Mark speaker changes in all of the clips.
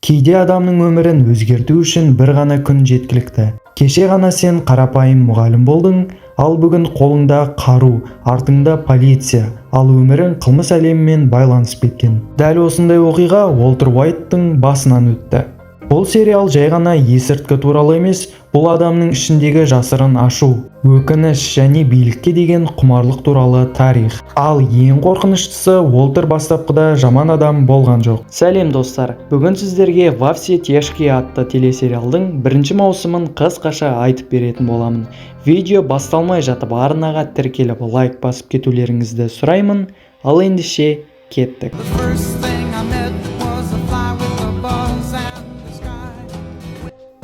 Speaker 1: Кейде адамның өмірін өзгерту үшін бір ғана күн жеткілікті. Кеше ғана сен қарапайым мұғалім болдың, ал бүгін қолыңда қару, артыңда полиция, ал өмірің қылмыс әлемімен байланысып кеткен. Дәл осындай оқиға Уолтер Уайттың басынан өтті. Бұл сериал жай ғана есірткі туралы емес, бұл адамның ішіндегі жасырын ашу, өкініш және билікке деген құмарлық туралы тарих. Ал ең қорқыныштысы, Уолтер бастапқыда жаман адам болған жоқ. Сәлем, достар! Бүгін сіздерге «Во все тяжкие» атты телесериалдың бірінші маусымын қысқаша айтып беретін боламын. Видео басталмай жатып арнаға тіркеліп, лайк басып кетулеріңізді сұраймын. Ал ендеше кеттік.
Speaker 2: The first thing I met was a fly with a buzz and the sky.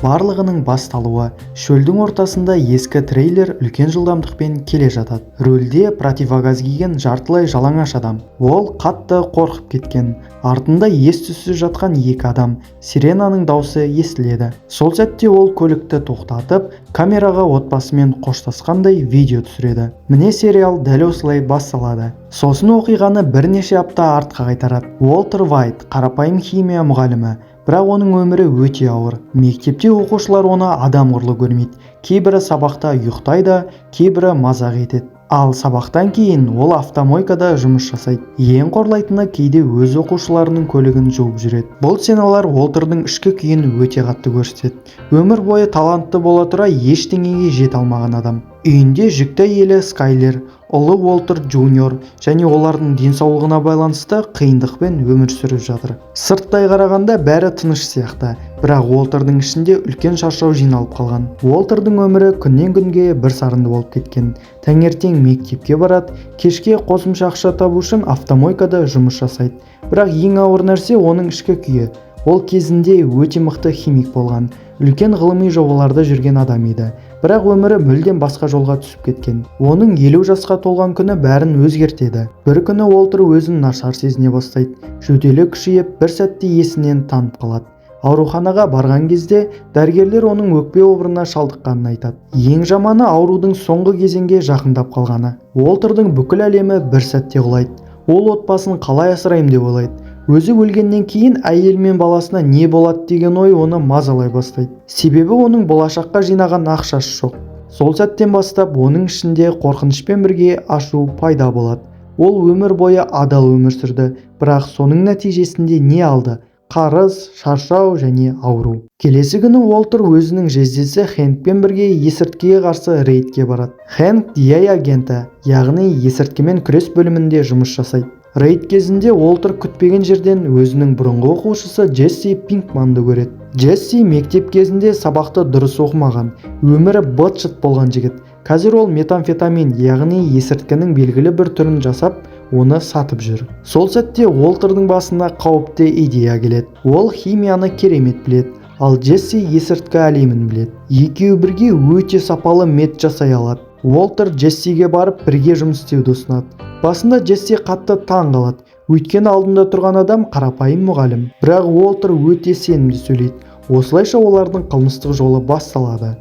Speaker 1: Барлығының басталуы: шөлдің ортасында ескі трейлер үлкен жылдамдықпен келе жатады. Рөлде противогаз киген жартылай жалаңаш адам. Ол қатты қорқып кеткен. Артында ес-түссіз жатқан екі адам. Сиренаның даусы естіледі. Сол сәтте ол көлікті тоқтатып, камераға отбасымен қоштасқандай видео түсіреді. Міне, сериал дәл осылай басталады. Сосын оқиғаны бірнеше апта артқа қайтарады. Уолтер Уайт қарапайым химия мұғалімі, бірақ оның өмірі өте ауыр. Мектепте оқушылар оны адам құрлы көрмейді. Кейбірі сабақта ұйықтайды, кейбірі мазақ етеді. Ал сабақтан кейін ол автомойкада жұмыс жасайды. Ең қорлайтыны, кейде өз оқушыларының көлігін жуып жүреді. Бұл сценалар Уолтердің ішкі күйін өте қатты көрсетеді. Өмір бойы талантты бола тұра, ештеңеге жете алмаған адам. Үйінде жүкті әйелі Скайлер, ұлы Уолтер Джуниор және олардың денсаулығына байланысты қиындықпен өмір сүріп жатыр. Сырттай қарағанда бәрі тыныш сияқты, бірақ Уолтердің ішінде үлкен шаршау жиналып қалған. Уолтердің өмірі күннен күнге бір сарынды болып кеткен. Таңертең мектепке барады, кешке қосымша ақша табу үшін автомойкада жұмыс жасайды. Бірақ ең ауыр нәрсе — оның ішкі күйі. Ол кезінде өте мықты химик болған, үлкен ғылыми жобаларда жүрген адам еді, бірақ өмірі мүлдем басқа жолға түсіп кеткен. Оның 50 жасқа толған күні бәрін өзгертеді. Бір күні Уолтер өзін нашар сезіне бастайды. Жөтелі күшейіп, бір сәтте есінен танып қалады. Ауруханаға барған кезде дәрігерлер оның өкпе обырына шалдыққанын айтады. Ең жаманы, аурудың соңғы кезеңге жақындап қалғаны. Уолтердің бүкіл әлемі бір сәтте құлайды. Ол отбасын қалай асыраймын деп ойлайды. Өзі өлгеннен кейін әйелі мен баласына не болады деген ой оны мазалай бастайды, себебі оның болашаққа жинаған ақшасы жоқ. Сол сәттен бастап оның ішінде қорқынышпен бірге ашу пайда болады. Ол өмір бойы адал өмір сүрді, бірақ соның нәтижесінде не алды? Қарыз, шаршау және ауру. Келесі күні Уолтер өзінің жездесі Хэнкпен бірге есірткіге қарсы рейдке барады. Хэнк DEA агенті, яғни есірткімен күрес бөлімінде жұмыс жасайды. Рейд кезінде Уолтер күтпеген жерден өзінің бұрынғы оқушысы Джесси Пинкманды көреді. Джесси мектеп кезінде сабақты дұрыс оқымаған, өмірі быт-шыт болған жігіт. Қазір ол метамфетамин, яғни есірткінің белгілі бір түрін жасап, оны сатып жүр. Сол сәтте Уолтердің басына қауіпті идея келеді. Ол химияны керемет біледі, ал Джесси есірткі әлемін біледі. Екеуі бірге өте сапалы мет жасай алады. Уолтер Джессиге барып, бірге жұмыс істеуді ұсынады. Басында Джесси қатты таң қалады, өйткені алдында тұрған адам қарапайым мұғалім. Бірақ Уолтер өте сенімді сөйлейді. Осылайша олардың қылмыстық жолы басталады.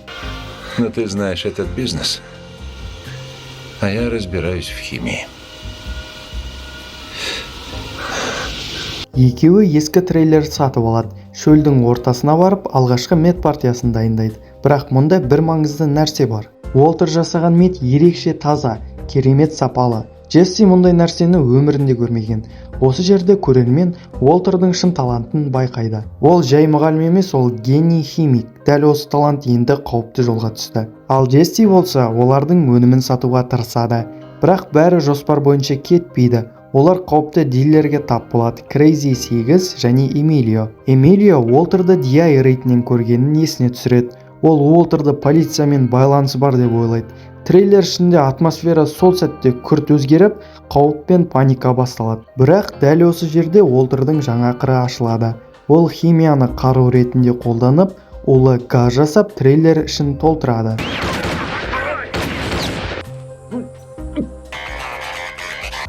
Speaker 3: Но ты знаешь этот бизнес, а я разбираюсь в химии.
Speaker 1: Екеуі ескі трейлер сатып алады. Шөлдің ортасына барып, алғашқы мет партиясын дайындайды. Бірақ мұнда бір маңызды нәрсе бар: Уолтер жасаған мет ерекше таза, керемет сапалы. Джесси мұндай нәрсені өмірінде көрмеген. Осы жерде көрермен Уолтердің шын талантын байқайды. Ол жай мұғалім емес, ол гений химик. Дәл осы талант енді қауіпті жолға түсті. Ал Джесси болса, олардың өнімін сатуға тырысады. Бірақ бәрі жоспар бойынша кетпейді. Олар қауіпті дилерге тап болады: Крейзи 8 және Эмилио. Эмилио Уолтерді DEA рейдінен көргенін есіне түсіреді. Ол Уолтерді полициямен байланысы бар деп ойлайды. Трейлер ішінде атмосфера сол сәтте күрт өзгеріп, қауіп пен паника басталады. Бірақ дәл осы жерде Уолтердің жаңа қыры ашылады. Ол химияны қару ретінде қолданып, улы газ жасап, трейлер ішін толтырады.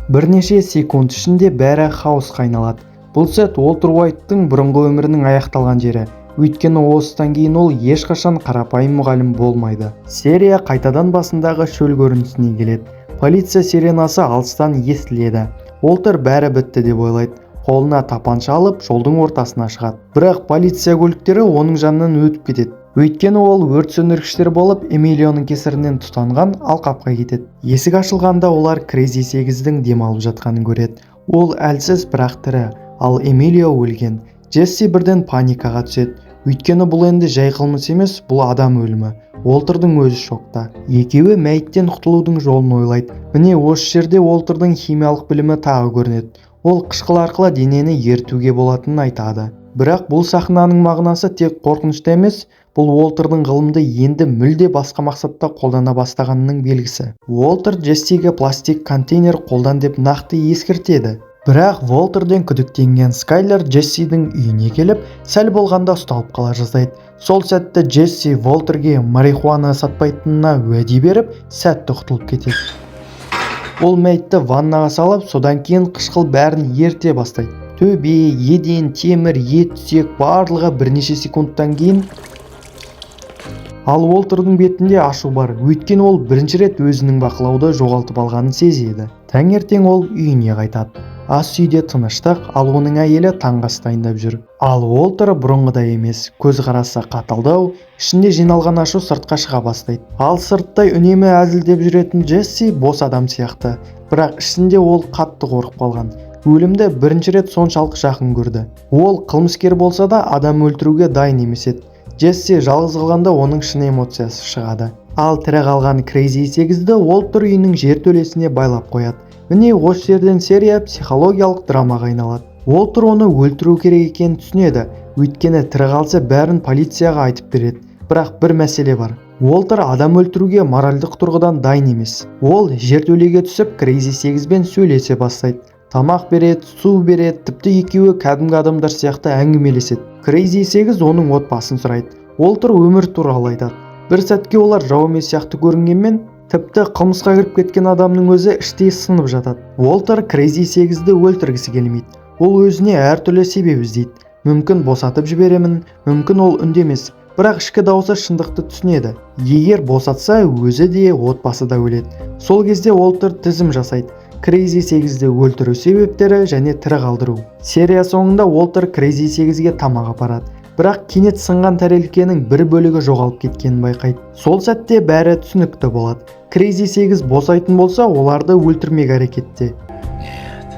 Speaker 1: Бірнеше секунд ішінде бәрі хаосқа айналады. Бұл сәт Уолтер Уайттың бұрынғы өмірінің аяқталған жері, өйткені осыдан кейін ол ешқашан қарапайым мұғалім болмайды. Серия қайтадан басындағы шөл көрінісіне келеді. Полиция сиренасы алыстан естіледі. Уолтер бәрі бітті деп ойлайды. Қолына тапанша алып, жолдың ортасына шығады. Бірақ полиция көліктері оның жанынан өтіп кетеді. Өйткені ол өрт сөндіргіштер болып, Эмилионың кесірінен тұтанған алқапқа кетеді. Есік ашылғанда олар Крейзи 8-дің демалып жатқанын көреді. Ол әлсіз, бірақ тірі, ал Эмилио өлген. Джесси бірден паникаға түседі. Өйткені бұл енді жай қылмыс емес, бұл адам өлімі. Уолтердің өзі шокта. Екеуі мәйіттен құтылудың жолын ойлайды. Міне, осы жерде Уолтердің химиялық білімі тағы көрінеді. Ол қышқыл арқылы денені ерітуге болатынын айтады. Бірақ бұл сахнаның мағынасы тек қорқынышты емес, бұл Уолтердің ғылымды енді мүлде басқа мақсатта қолдана бастағанының белгісі. Уолтер Джессиге пластик контейнер қолдан деп нақты ескертеді. Бірақ Уолтерден күдіктенген Скайлер Джессидің үйіне келіп, сәл болғанда ұсталып қала жаздайды. Сол сәтте Джесси Уолтерге марихуана сатпайтынына уәде беріп, сәтті құтылып кетеді. Ол мәйітті ваннаға салып, содан кейін қышқыл бәрін ерте бастайды. Төбе, еден, темір, ет, сүйек, барлығы бірнеше секундтан кейін. Ал Уолтердің бетінде ашу бар, өйткені ол бірінші рет өзінің бақылауды жоғалтып алғанын сезеді. Таңертең ол үйіне қайтады. Ас үйде тыныштық, ал оның әйелі таңғы ас дайындап жүр. Ал Уолтер бұрынғыдай емес, көзқарасы қаталдау, ішінде жиналған ашу сыртқа шыға бастайды. Ал сырттай үнемі әзілдеп жүретін Джесси бос адам сияқты, бірақ ішінде ол қатты қорқып қалған. Өлімді бірінші рет соншалық жақын көрді. Ол қылмыскер болса да, адам өлтіруге дайын емес еді. Джесси жалғыз қалғанда оның шын эмоциясы шығады. Ал тірі қалған Крейзи 8-ді Уолтер үйінің жертөлесіне байлап қояды. Міне, осы жерден серия психологиялық драмаға айналады. Уолтер оны өлтіру керек екенін түсінеді, өйткені тірі қалса, бәрін полицияға айтып береді. Бірақ бір мәселе бар: Уолтер адам өлтіруге моральдық тұрғыдан дайын емес. Ол жертөлеге түсіп, Крейзи 8-бен сөйлесе бастайды. Тамақ береді, су береді, тіпті екеуі кәдімгі адамдар сияқты әңгімелеседі. Крейзи 8 оның отбасын сұрайды. Уолтер өмір туралы айтады. Бір сәтке олар жау емес сияқты көрінгенмен, тіпті қылмысқа кіріп кеткен адамның өзі іштей сынып жатады. Уолтер Крейзи 8-ді өлтіргісі келмейді. Ол өзіне әртүрлі себеп іздейді: мүмкін, босатып жіберемін, мүмкін. Ол үндемес, бірақ ішкі дауысы шындықты түсінеді: егер босатса, өзі де, отбасы да өледі. Сол кезде Уолтер тізім жасайды: Крейзи 8-ді өлтіру себептері және тірі қалдыру. Серия соңында Уолтер Крейзи 8-ге тамақ апарады, бірақ кенет сынған тәрелкенің бір бөлігі жоғалып кеткенін байқайды. Сол сәтте бәрі түсінікті болады: Крейзи 8 босайтын болса, оларды өлтірмек әрекетте.
Speaker 3: Нет.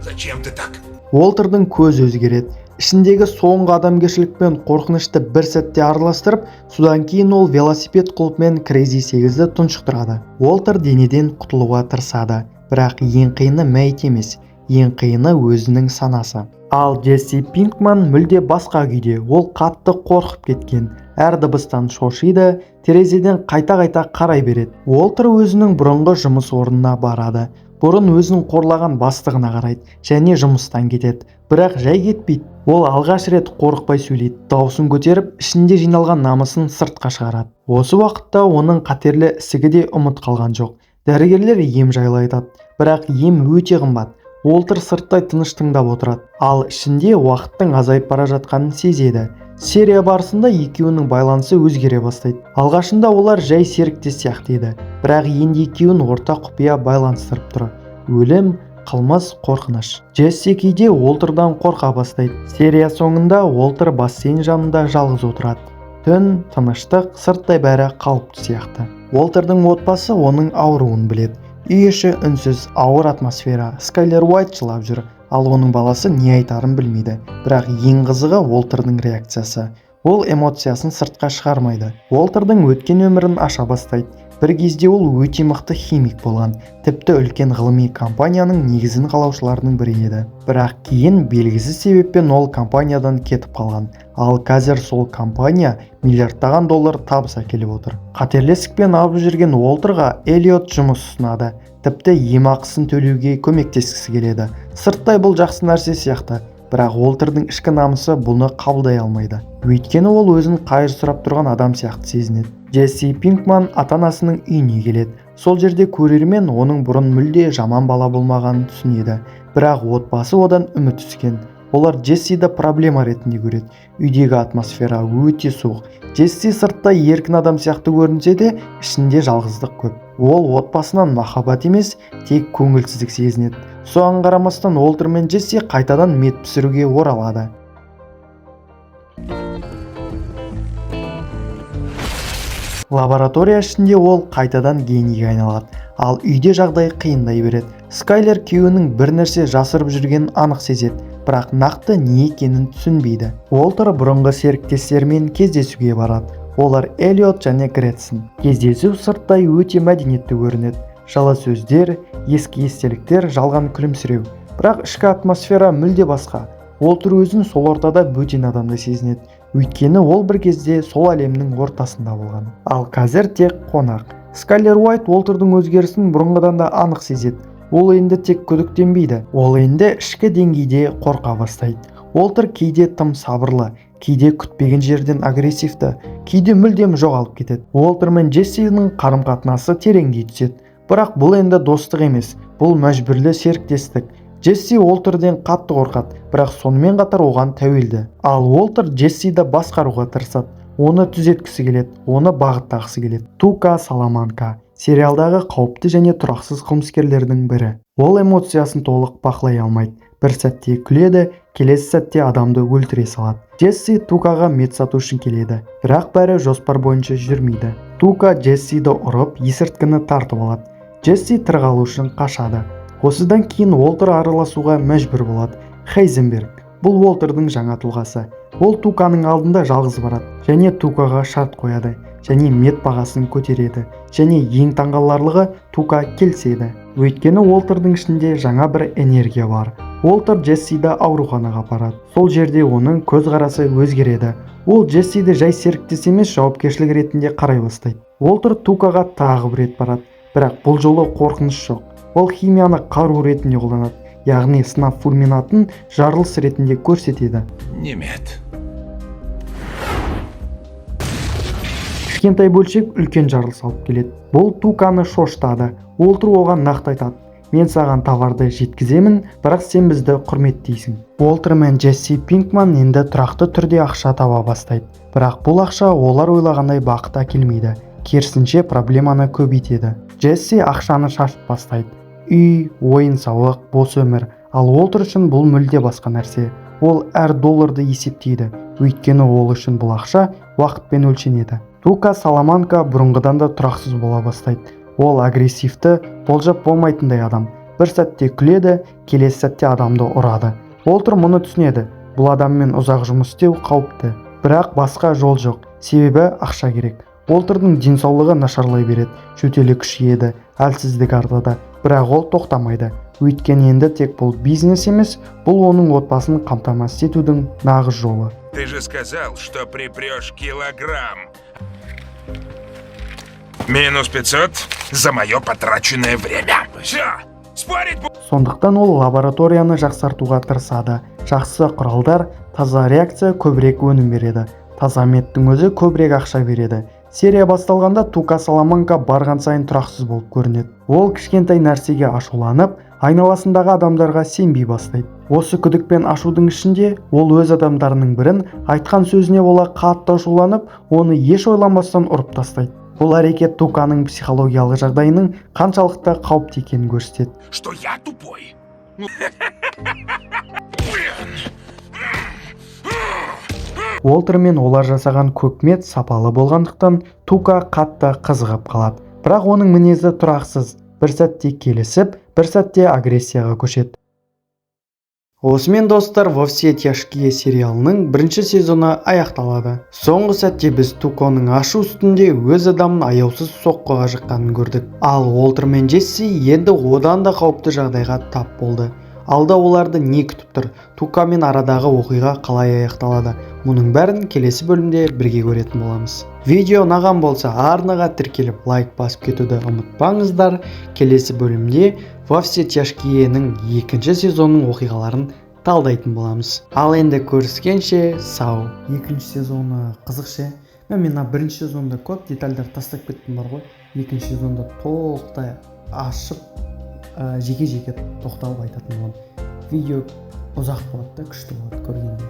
Speaker 3: Зачем ты так?
Speaker 1: Уолтердің көзі өзгереді. Ішіндегі соңғы адамгершілік пен қорқынышты бір сәтте араластырып, содан кейін ол велосипед құлпымен Крейзи 8-ді тұншықтырады. Уолтер денеден құтылуға тырысады, бірақ ең қиыны мәйіт емес, ең қиыны өзінің санасы. Ал Джесси Пинкман мүлде басқа күйде. Ол қатты қорқып кеткен, әр дыбыстан шошиды, терезеден қайта-қайта қарай береді. Уолтер өзінің бұрынғы жұмыс орнына барады. Бұрын өзін қорлаған бастығына қарайды және жұмыстан кетеді. Бірақ жай кетпейді. Ол алғаш рет қорықпай сөйлейді, даусын көтеріп, ішінде жиналған намысын сыртқа шығарады. Осы уақытта оның қатерлі ісігі де ұмыт қалған жоқ. Дәрігерлер ем жайлы айтады, бірақ ем өте қымбат. Уолтер сырттай тыныш тыңдап отырады, ал ішінде уақыттың азайып бара жатқанын сезеді. Серия барысында екеуінің байланысы өзгере бастайды. Алғашында олар жай серіктес сияқты еді, бірақ енді екеуін ортақ құпия байланыстырып тұр: өлім, қылмыс, қорқыныш. Джесси кейде Уолтердан қорқа бастайды. Серия соңында Уолтер бассейн жанында жалғыз отырады. Түн, тыныштық, сырттай бәрі қалыпты сияқты. Уолтердің отбасы оның ауруын біледі. Үй іші үнсіз, ауыр атмосфера. Скайлер Уайт жылап жүр, ал оның баласы не айтарын білмейді. Бірақ ең қызығы — Уолтердің реакциясы. Ол эмоциясын сыртқа шығармайды. Уолтердің өткен өмірін аша бастайды. Бір кезде ол өте мықты химик болған, тіпті үлкен ғылыми компанияның негізін қалаушылардың бірі еді. Бірақ кейін белгісіз себеппен ол компаниядан кетіп қалған, ал қазір сол компания миллиардтаған доллар табыс әкеліп отыр. Қатерлі ісікпен ауырып жүрген Уолтерға Элиот жұмыс ұсынады, тіпті ем ақысын төлеуге көмектескісі келеді. Сырттай бұл жақсы нәрсе сияқты, бірақ Уолтердің ішкі намысы бұны қабылдай алмайды, өйткені ол өзін қайыр сұрап тұрған адам сияқты сезінеді. Джесси Пинкман ата-анасының үйіне келеді. Сол жерде көрермен оның бұрын мүлде жаман бала болмағанын түсінеді. Бірақ отбасы одан үміт үзген. Олар Джессиді проблема ретінде көреді. Үйдегі атмосфера өте суық. Джесси сыртта еркін адам сияқты көрінсе де, ішінде жалғыздық көп. Ол отбасынан махаббат емес, тек көңілсіздік сезінеді. Соған қарамастан, Уолтер мен Джесси қайтадан мет пісіруге оралады. Лаборатория ішінде ол қайтадан генийге айналады, ал үйде жағдай қиындай береді. Скайлер күйеуінің бір нәрсе жасырып жүргенін анық сезеді, бірақ нақты не екенін түсінбейді. Уолтер бұрынғы серіктестерімен кездесуге барады. Олар Эллиот және Гретсон. Кездесу сырттай өте мәдениетті көрінеді: жылы сөздер, ескі естеліктер, жалған күлімсіреу. Бірақ ішкі атмосфера мүлде басқа. Уолтер өзін сол ортада бөтен адамдай сезінеді, өйткені ол бір кезде сол әлемнің ортасында болған, ал қазір тек қонақ. Скайлер Уайт Уолтердің өзгерісін бұрынғыдан да анық сезеді. Ол енді тек күдіктенбейді, ол енді ішкі деңгейде қорқа бастайды. Уолтер кейде тым сабырлы, кейде күтпеген жерден агрессивті, кейде мүлдем жоғалып кетеді. Уолтер мен Джессиның қарым-қатынасы тереңдей түседі, бірақ бұл енді достық емес, бұл мәжбүрлі серіктестік. Джесси Уолтерден қатты қорқады, бірақ сонымен қатар оған тәуелді. Ал Уолтер Джессиді басқаруға тырысады, оны түзеткісі келеді, оны бағыттағысы келеді. Тука Саламанка — сериалдағы қауіпті және тұрақсыз қылмыскерлердің бірі. Ол эмоциясын толық бақылай алмайды: бір сәтте күледі, келесі сәтте адамды өлтіре салады. Джесси Тукаға мет сату үшін келеді, бірақ бәрі жоспар бойынша жүрмейді. Тука Джессиді ұрып, есірткіні тартып алады. Джесси тірі қалу үшін қашады. Осыдан кейін Уолтер араласуға мәжбүр болады. Хейзенберг — бұл Уолтердің жаңа тұлғасы. Ол Туканың алдында жалғыз барады және Тукаға шарт қояды және мет бағасын көтереді. Және ең таңғаларлығы, Тука келіседі, өйткені Уолтердің ішінде жаңа бір энергия бар. Уолтер Джессиді ауруханаға апарады. Сол жерде оның көзқарасы өзгереді. Ол Джессиді жай серіктес емес, жауапкершілік ретінде қарай бастайды. Уолтер Тукаға тағы бір рет барады, бірақ бұл жолы қорқыныш жоқ. Ол химияны қару ретінде қолданады, яғни сынап фульминатын жарылыс ретінде көрсетеді.
Speaker 3: Не мет.
Speaker 1: Кішкентай бөлшек үлкен жарылыс алып келеді. Бұл Туканы шошытады. Уолтер оған нақты айтады: «Мен саған товарды жеткіземін, бірақ сен бізді құрметтейсің». Уолтер мен Джесси Пинкман енді тұрақты түрде ақша таба бастайды, бірақ бұл ақша олар ойлағандай бақыт әкелмейді, керісінше, проблеманы көбейтеді. Джесси ақшаны шашып бастайды: үй, ойын сауық, бос өмір. Ал Уолтер үшін бұл мүлде басқа нәрсе. Ол әр долларды есептейді, өйткені ол үшін бұл ақша уақытпен өлшенеді. Тука Саламанка бұрынғыдан да тұрақсыз бола бастайды. Ол агрессивті, болжап болмайтындай адам: бір сәтте күледі, келесі сәтте адамды ұрады. Уолтер мұны түсінеді: бұл адаммен ұзақ жұмыс істеу қауіпті, бірақ басқа жол жоқ, себебі ақша керек. Уолтердің денсаулығы нашарлай береді, жөтелі күшейеді, әлсіздік артады. Бірақ ол тоқтамайды, өйткені енді тек бұл бизнес емес, бұл оның отбасын қамтамасыз етудің нағыз жолы.
Speaker 3: Ты же сказал, что припрешь килограмм. Минус 500 за мое потраченное время. Все, спорить.
Speaker 1: Сондықтан ол лабораторияны жақсартуға тырысады. Жақсы құралдар, таза реакция көбірек өнім береді, таза меттің өзі көбірек ақша береді. Серия басталғанда Тука Саламанка барған сайын тұрақсыз болып көрінеді. Ол кішкентай нәрсеге ашуланып, айналасындағы адамдарға сенбей бастайды. Осы күдік пен ашудың ішінде ол өз адамдарының бірін айтқан сөзіне бола қатты ашуланып, оны еш ойланбастан ұрып тастайды. Бұл әрекет Туканың психологиялық жағдайының қаншалықты қауіпті екенін көрсетеді.
Speaker 3: Что я тупой? Блин.
Speaker 1: Уолтер мен олар жасаған көк мет сапалы болғандықтан, Тука қатты қызығып қалады. Бірақ оның мінезі тұрақсыз: бір сәтте келісіп, бір сәтте агрессияға көшеді. Осымен, достар, «Во все тяжкие» сериалының бірінші сезоны аяқталады. Соңғы сәтте біз Туконың ашу үстінде өз адамын аяусыз соққыға жыққанын көрдік. Ал Уолтер мен Джесси енді одан да қауіпті жағдайға тап болды. Алда оларды не күтіп тұр? Тукамен арадағы оқиға қалай аяқталады? Мұның бәрін келесі бөлімде бірге көретін боламыз. Видео ұнаған болса, арнаға тіркеліп, лайк басып кетуді ұмытпаңыздар. Келесі бөлімде «Во все тяжкие»нің екінші сезонның оқиғаларын талдайтын боламыз. Ал енді көріскенше сау. Екінші сезоны қызық ше. Мен мына бірінші сезонда көп детальдар тастап кеттім бар ғой, екінші сезонда толықтай ашып, жеке жеке тоқталып айтатын боламын. Видео ұзақ болады да, күшті болады көргенде.